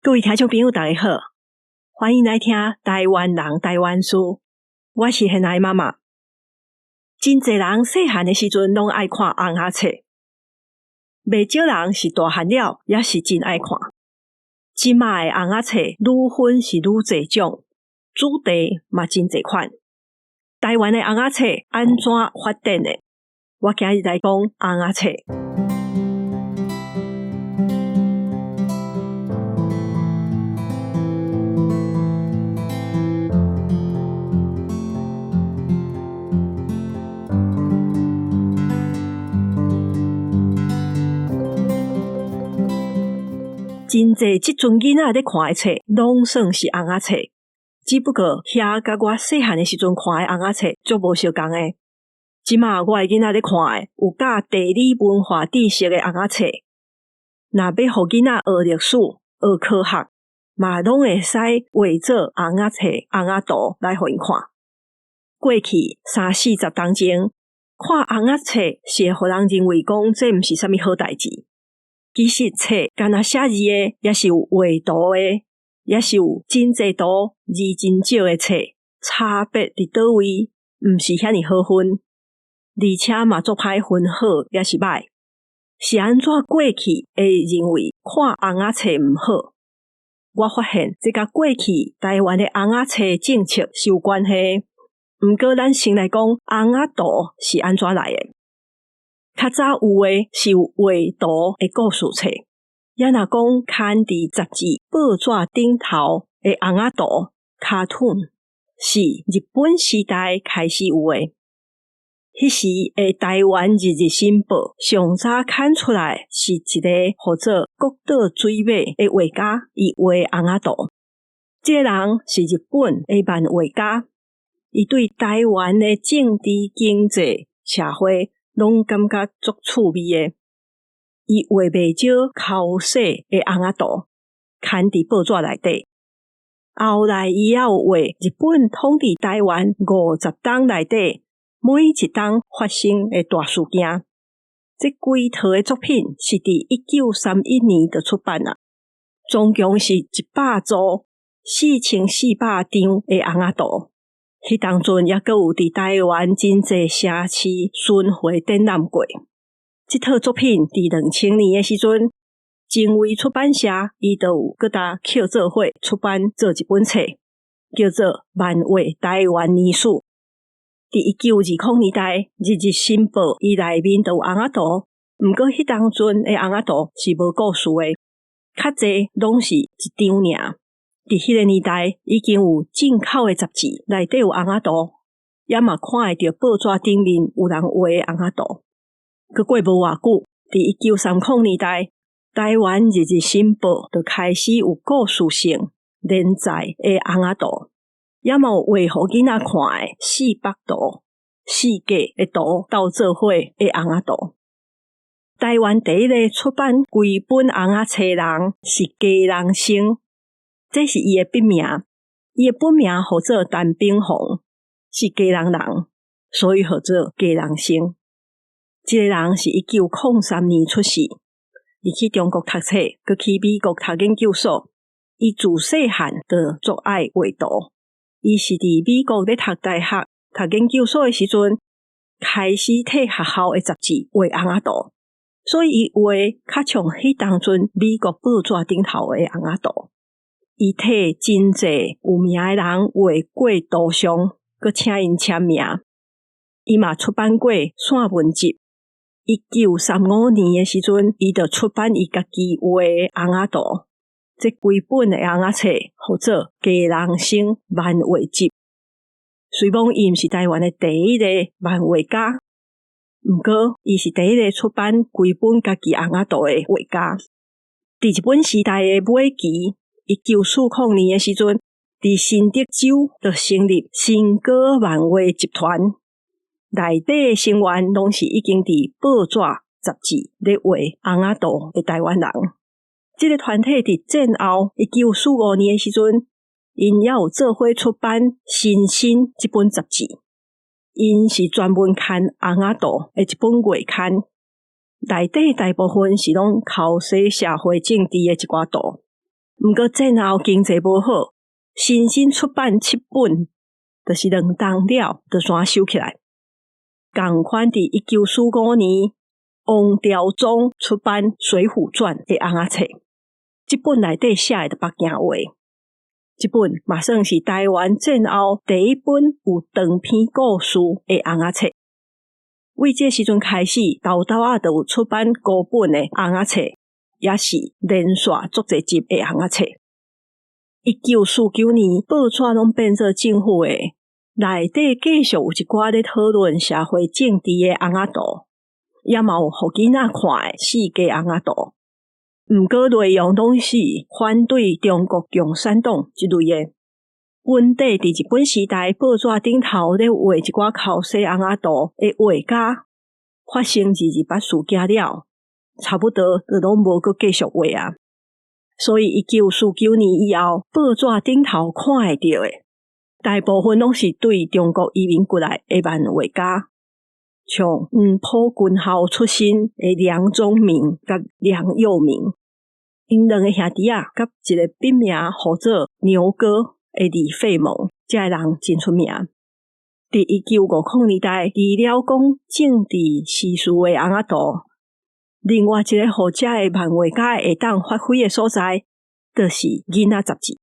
各位聽眾朋友，大家好，歡迎來聽台灣人台灣事。我是現在媽媽。真濟人細漢的時陣攏愛看尪仔冊，袂少人是大漢了，也是真愛看。這馬的尪仔冊愈分是愈濟種，主題嘛真濟款。台灣的尪仔冊按怎發展的？我今日來講尪仔冊。真濟這陣囡仔咧看的冊，攏算是尪仔冊。只不過遐佮我細漢的時陣看的尪仔冊足無相仝的。這馬我的囡仔咧看的，有佮地理文化知識的尪仔冊。若欲予囡仔學歷史、學科學，嘛攏會使畫做尪仔冊、尪仔圖來予𪜶看。過去三四十冬前，看尪仔冊是會予人認為講這毋是啥物好代誌。其實冊干焦寫字的，也是有畫圖的，也是有真濟圖、字真少的冊，差別佇佗位，毋是遐爾好分，而且嘛足歹分好抑是䆀。是按怎過去會認為看尪仔冊毋好？我發現這佮過去台灣的尪仔冊政策是有關係。毋過咱先來講尪仔圖是按怎來的。較早有的是有畫圖的故事冊，抑若講刊佇雜誌、報紙頂頭的尪仔圖、卡通，是日本時代開始有的。彼時的台灣日日新報上早刊出來是一個號做國島水馬的畫家，伊畫尪仔圖。這个人是日本的漫畫家，伊對台灣的政治、經濟、社會攏感覺足趣味的。伊畫袂少剾洗的尪仔圖，刊佇報紙內底。後來伊猶有畫日本統治台灣50冬內底每一冬發生的大事件。這規套的作品是佇1931年就出版啊，總共是100組4400張的尪仔圖。彼當陣猶閣有佇台灣真濟城市巡迴展覽過。這套作品佇2000年的時陣，經緯出版社伊就有閣搭抾做伙出版做一本冊，叫做《漫畫台灣年史》。佇1920年代，日日新報伊內面就有尪仔圖，毋過彼當陣的尪仔圖是無故事的，較濟攏是一張爾。佇彼个年代，已經有進口的雜誌內底有尪仔圖，也嘛看會著報紙頂面有人畫的尪仔圖。閣過無偌久，佇1930年代，台灣日日新報就開始有故事性連載的尪仔圖，也嘛有畫予囡仔看的四幅圖、四格的圖鬥做伙的尪仔圖。台灣第一个出版規本尪仔冊人是家人生。這是伊的筆名，伊的本名號做陳炳宏，是基隆人，所以號做家人生。這個人是1903年出世，伊去中國讀冊，閣去美國讀研究所。伊自細漢就足愛畫圖。伊是佇美國咧讀大學、讀研究所的時陣，開始替學校的雜誌畫尪仔圖，所以伊畫較像彼當陣美國報紙頂頭的尪仔圖。伊替真濟有名的人畫過圖像，閣請𪜶簽名。伊嘛出版過散文集。1935年的時陣，伊就出版伊家己畫的尪仔圖。這規本的尪仔冊號做《家人生漫畫集》。雖罔伊毋是台灣的第一個漫畫家，毋過伊是第一個出版規本家己尪仔圖的畫家。佇日本時代的尾期，1940年的時陣，佇新竹州就成立新歌漫畫集團，內底的成員攏是已經佇報紙、雜誌咧畫尪仔圖的台灣人。這個團體佇戰後1945年的時陣，𪜶也有做伙出版《新生》這本雜誌，𪜶是專門刊尪仔圖的一本月刊，內底大部分是攏剾洗社會政治的一寡圖。毋過戰後經濟無好，新新出版七本，就是2冬了，就煞收起來。仝款佇1945年，王朝宗出版《水滸傳》的尪仔冊，這本內底寫的就北京話。這本嘛算是台灣戰後第一本有長篇故事的尪仔冊。為這時陣開始，沓沓仔就有出版孤本的尪仔冊，也是連續足濟集的尪仔冊。1949年，報紙攏變做政府的，內底繼續有一寡咧討論社會政治的尪仔圖，也嘛有予囡仔看的四格尪仔圖。毋過內容攏是反對中國共產黨這類的。本底佇日本時代報紙頂頭咧畫一寡剾洗尪仔圖的畫家，發生228事件了，差不多就攏無閣繼續畫啊。所以1949年以後，報紙頂頭看會著的，大部分攏是對中國移民過來的漫畫家，像黃埔軍校出身的梁宗明佮梁又明，𪜶兩个兄弟仔，佮一个筆名號做牛哥的李費蒙，這个人真出名。佇1950年代，除了講政治時事的尪仔圖，另外一个予這个漫畫家會當發揮的所在，就是囡仔雜誌。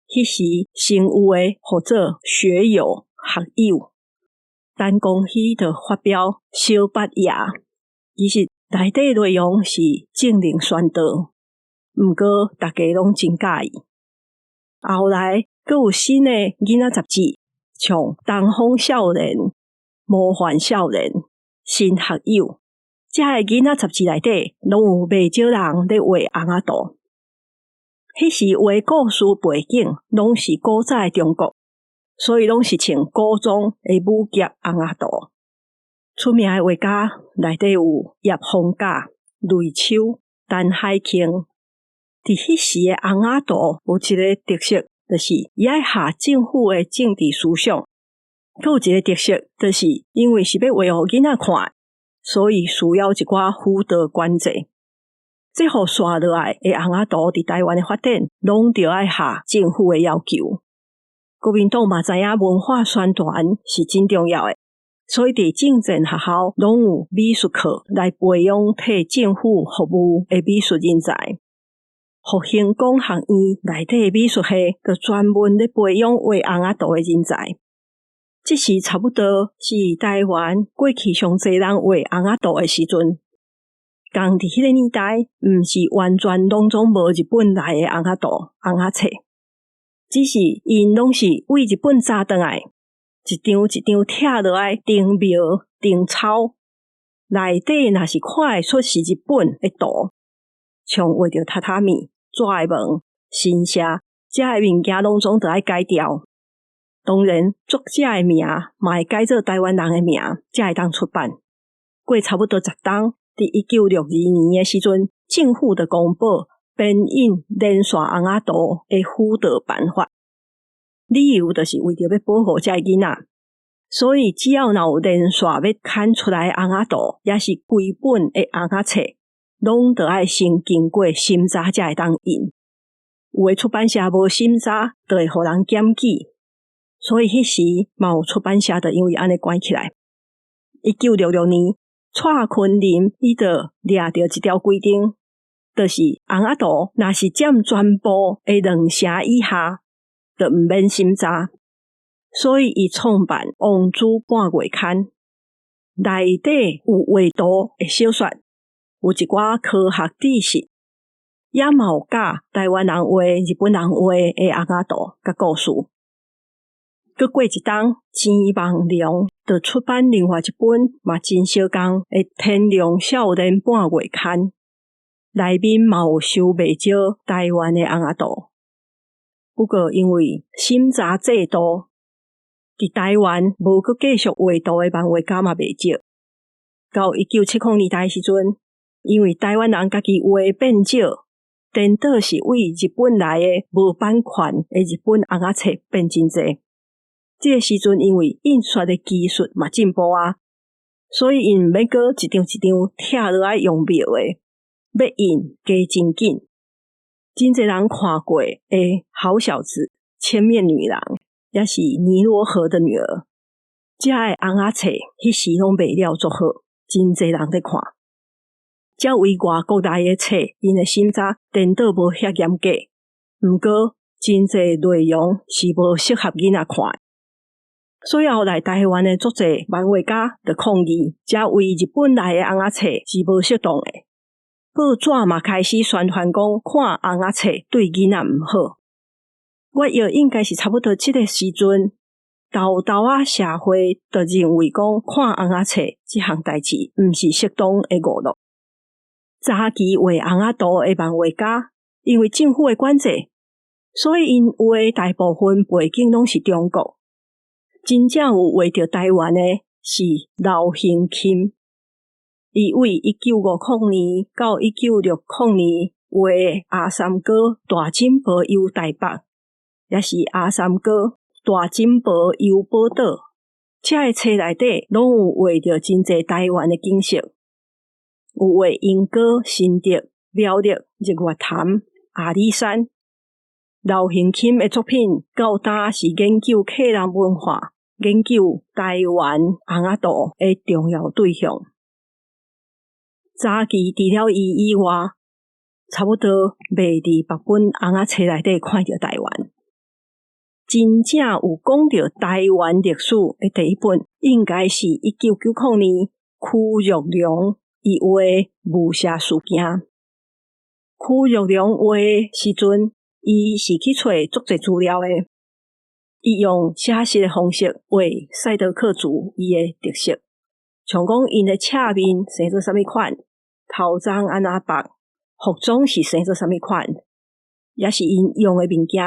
彼時先有的號做學友、學友，陳光熙就發表《小八爺》，其實內底內容是政令宣導，毋過大家攏真佮意。後來閣有新的囡仔雜誌，像《東方少年》、《魔幻少年》、《新學友》，這个囡仔雜誌內底攏有袂少人咧畫尪仔圖。彼時畫故事背景攏是古早的中國，所以攏是穿古裝的武俠尪仔圖。出名的畫家內底有葉逢甲、雷秋、陳海慶。佇彼時的尪仔圖有一个特色，就是伊愛合政府的政治思想。閣有一個特色，就是因為是欲畫予囡仔看，所以需要一寡輔導管制。這予紲落來的尪仔圖佇台灣的發展，攏著愛合政府的要求。國民黨嘛知影文化宣傳是真重要的，所以佇政戰學校攏有美術課來培養替政府服務的美術人才。復興講學院內底的美術系，就專門咧培養畫尪仔圖的人才。這時差不多是台灣過去上濟人畫尪仔圖的時陣。仝佇彼个年代，毋是完全攏總無日本來的尪仔圖、尪仔冊，只是𪜶攏是對日本早轉來，一張一張拆落來裝描、裝抄，內底若是看會出是日本的圖，像畫著榻榻米、紙的門、神社，這个物件攏總著愛改掉。當然，作者的名嘛會改做台灣人的名，才會當出版。過差不多10冬，佇1962年的時陣，政府就公布編印連線尪仔圖的輔導辦法，理由就是為著欲保護這个囡仔，所以只要若有連線欲刊出來的尪仔圖，抑是規本的尪仔冊，攏著愛先經過審查才會當印。有的出版社無審查，就會予人檢舉，所以彼時嘛有出版社就因為按呢關起來。1966年，蔡坤林伊就掠著一條規定，就是尪仔圖若是佔全部的兩成以下，就毋免審查。所以伊創辦《王子半月刊》，內底有畫圖的小說，有一寡科學知識，也嘛有教台灣人畫、日本人畫的尪仔圖佮故事。閣過一冬，錢夢龍就出版另外一本嘛真相仝的《天龍少年半月刊》，內面嘛有收袂少台灣的尪仔圖。不過因為審查制度，佇台灣無閣繼續畫圖的漫畫家嘛袂少。到1970年代時陣，因為台灣人家己畫變少，顛倒是對日本來的無版權的日本尪仔冊變真濟。這个時陣因為印刷的技術嘛進步啊，所以𪜶毋免閣一張一張拆落來用描的，欲印加真緊。真濟人看過的《好小子》、《千面女郎》，抑是《尼羅河的女兒》，遮的尪仔冊彼時攏賣了足好，真濟人咧看。這位外國來的冊，𪜶的審查顛倒無遐嚴格，毋過真濟內容是無適合囡仔看的。所以後來台灣的足濟漫畫家就抗議，這位日本來的尪仔冊是無適當的。報紙嘛開始宣傳講看尪仔冊對囡仔毋好。我臆應該是差不多這个時陣，沓沓仔社會就認為講看尪仔冊這項代誌毋是適當的娛樂。早期畫尪仔圖的漫畫家，因為政府的管制，所以𪜶有的大部分背景攏是中國。真正有畫著台灣的是劉興欽，伊為1950年到1960年畫的阿三哥大珍寶遊台北，抑是阿三哥大珍寶遊寶島，這个冊內底攏有畫著真濟台灣的景色，有畫鶯歌、新竹、苗栗、日月潭、阿里山。劉興欽的作品到今是研究客人文化、研究台灣尪仔圖的重要對象。早期除了伊以外，差不多袂佇別本尪仔冊內底看著台灣。真正有講著台灣歷史的第一本，應該是1990年區玉龍伊畫的《霧社事件》。區玉龍畫的時陣，伊是去揣足濟資料的，伊用寫實的方式畫賽德克族伊的特色，像講𪜶的赤面生做啥物款，頭鬃按怎縛，服裝是生做啥物款，抑是𪜶用的物件，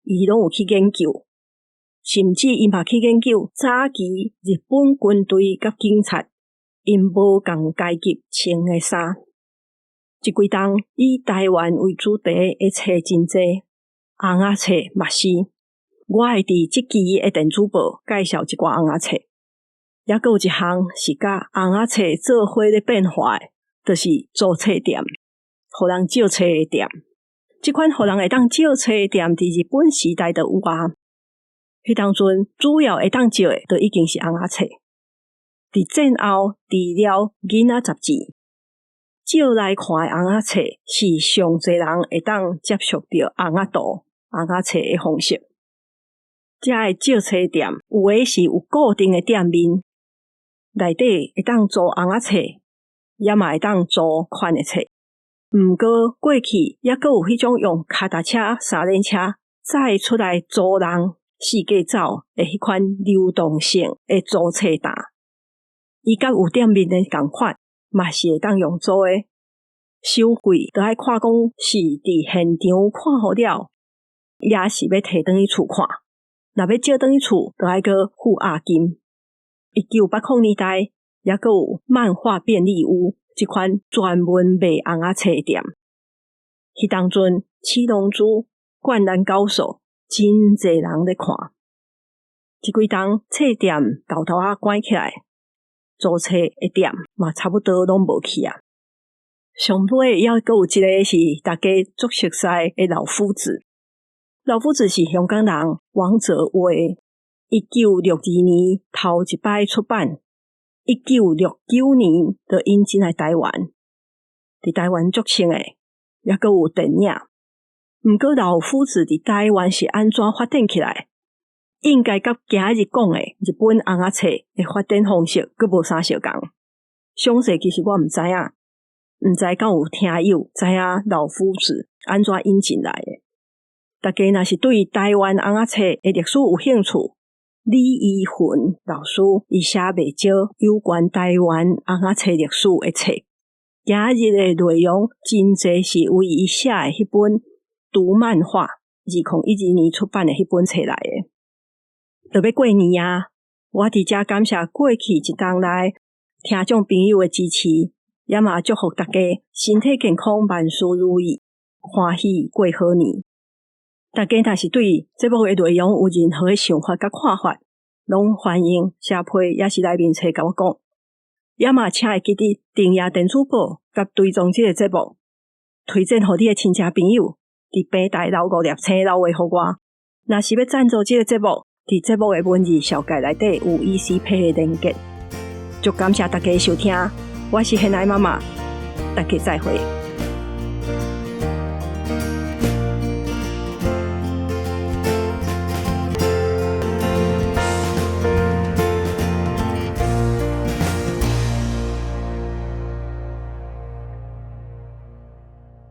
伊攏有去研究，甚至伊嘛去研究早期日本軍隊佮警察𪜶無仝階級穿的衫。這幾冬以台灣為主題的冊真濟，尪仔冊嘛是。我會佇這期的電子報介紹一寡尪仔冊，抑閣有一項是佮尪仔冊做伙咧變化的，就是租冊店，予人借冊的店。這款予人會當借冊的店，佇日本時代就有啊。彼當陣主要會當借的，就已經是尪仔冊。佇戰後，除了囡仔雜誌，借來看的尪仔冊是上濟人會當接觸著尪仔圖、尪仔冊的方式。遮的借冊店有的是有固定的店面，內底會當租尪仔冊，也嘛會當租款的冊。毋過過去抑閣有彼種用跤踏車、三輪車載出來租人四界走的彼款流動性的租冊擔，伊佮有店面的仝款，嘛是會當用租的。收費就愛看講是佇現場看予了，抑是欲提轉去厝看。若欲借轉去厝，就愛閣付押金。1980年代，抑閣有漫畫便利屋這款專門賣尪仔冊的店。彼當陣，七龍珠、灌籃高手，真濟人咧看。這幾冬冊店沓沓仔關起來，租冊的店嘛差不多攏無去啊。上尾抑閣有一个是大家足熟似的老夫子。老夫子是香港人王哲畫的，1962年頭一擺出版，1969年就引進來台灣，佇台灣足興的，抑閣有電影。毋過老夫子佇台灣是按怎發展起來？應該佮今日講的日本尪仔冊的發展方式閣無啥相仝。詳細其實我毋知影，毋知敢有聽友知影老夫子按怎引進來的？大家若是對台灣尪仔冊的歷史有興趣，李怡雲老師伊寫袂少有關台灣尪仔冊歷史的冊。今日的內容真濟是為伊寫的彼本《讀漫畫》2012年出版的彼本冊來的。就欲過年啊！我佇遮感謝過去一冬來聽眾朋友的支持，也嘛祝福大家身體健康，萬事如意，歡喜過好年。大家若是對節目的內容有任何的想法佮看法，攏歡迎寫批抑是來面冊共我講。也嘛請會記得訂閱電子報佮追蹤這个節目，推薦予你的親戚朋友。佇平台留五粒星留話予我。若是欲贊助這个節目，佇節目的文字紹介內底有 ECPay 的連結。足感謝大家收聽，我是現愛媽媽，大家再會。